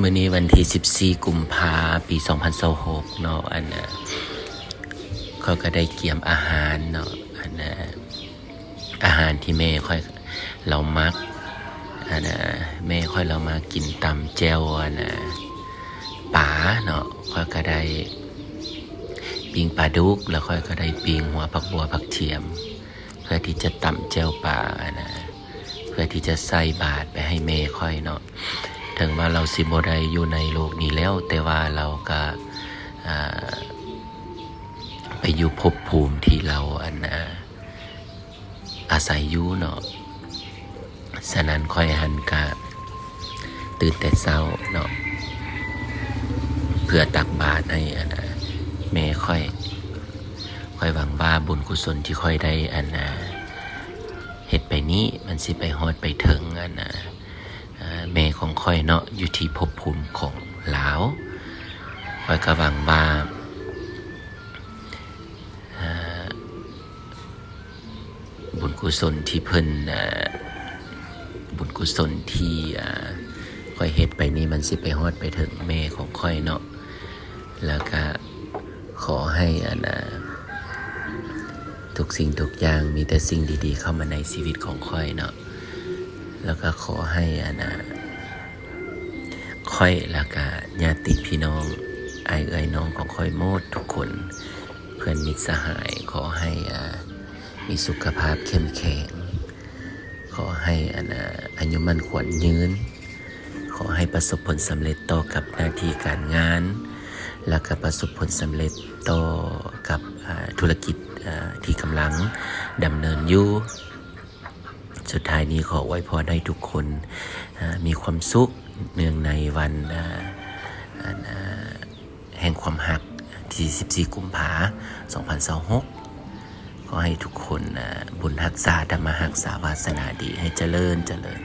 ມື້ນີ້ວັນທີສິບສີ່ ກຸມພາ ປີສອງພັນຊາວຫົກເນາະ ອັນນ່າ ຂ້ອຍກໍໄດ້ກຽມອາຫານເນາະ ອັນນ່າ ອາຫານທີ່ແມ່ຂ້ອຍລາວມັກ ອັນນ່າ ແມ່ຂ້ອຍລາວມັກກິນຕຳແຈ່ວ ອັນນ່າ ປາເນາະ ຂ້ອຍກໍໄດ້ປີ້ງປາດຸກ ແລ້ວຂ້ອຍກໍໄດ້ປີ້ງຫົວຜັກບົ່ວຜັກທຽມ ເພື່ອທີ່ຈະຕຳແຈ່ວປາ ອັນນ່າ ເພື່ອທີ່ຈະໃສ່ບາດໄປໃຫ້ແມ່ຂ້ອຍເນາະ ເຖິງວ່າລາວຊິບໍ່ໄດ້ຢູ່ໃນໂລກນີ້ແລ້ວ ແຕ່ວ່າລາວກະ ອ່າ ໄປຢູ່ພົບພູມທີ່ລາວ ອັນນ່າ ອາໄສຢູ່ເນາະ. ສະນັ້ນຂ້ອຍຫັ້ນກະຕື່ນແຕ່ເຊົ້າເນາະ ເພື່ອຕັກບາດໃຫ້ ອັນນ່າ ແມ່ຂ້ອຍ. ຂ້ອຍຫວັງວ່າບຸນກຸສົນທີ່ຂ້ອຍໄດ້ ອັນນ່າ ເຮັດໄປນີ້ ມັນຊິໄປຮອດໄປເຖິງ ອັນນ່າ ແມ່ຂອງຂ້ອຍເນາະ ຢູ່ທີ່ພົບພູມຂອງລາວ. ຂ້ອຍກໍຫວັງວ່າ ອ່າ ບຸນກຸສົນທີ່ເພິ່ນ ອ່າ ບຸນກຸສົນທີ່ ອ່າ ຂ້ອຍເຮັດໄປນີ້ ມັນຊິໄປຮອດໄປເຖິງແມ່ຂອງຂ້ອຍເນາະ ແລ້ວກະຂໍໃຫ້ ອັນນ່າ ທຸກສິ່ງທຸກຢ່າງມີແຕ່ສິ່ງດີໆເຂົ້າມາໃນຊີວິດຂອງຂ້ອຍເນາະ ແລ້ວກະຂໍໃຫ້ ອັນນ່າ ຂ້ອຍ ແລ້ວກະຍາດຕິພີ່ນ້ອງ ອ້າຍເອື້ອຍນ້ອງຂອງຂ້ອຍໝົດທຸກຄົນ ເພື່ອນມິດສະຫາຍ ຂໍໃຫ້ ອ່າ ມີສຸຂະພາບເຂັ້ມແຂງ ຂໍໃຫ້ ອັນນ່າ ອາຍຸໝັ້ນຂວັນຍືນ ຂໍໃຫ້ປະສົບຜົນສຳເລັດຕໍ່ກັບໜ້າທີ່ການງານ ແລ້ວກະປະສົບຜົນສຳເລັດຕໍ່ກັບ ອ່າ ທຸລະກິດ ອ່າ ທີ່ກຳລັງດຳເນີນຢູ່. ສຸດທ້າຍນີ້ຂໍອວຍພອນໃຫ້ທຸກຄົນ ອ່າ ມີຄວາມສຸກເນື່ອງໃນວັນ ອ່າ ອັນ ອ່າ ແຫ່ງຄວາມຮັກ ທີສິບສີ່ ກຸມພາ ສອງພັນຊາວຫົກ ຂໍໃຫ້ທຸກຄົນ ອ່າ ບຸນຮັກສາ ທຳມະຮັກສາ ວາສະໜາດີ ໃຫ້ຈະເລີນ ຈະເລີນ.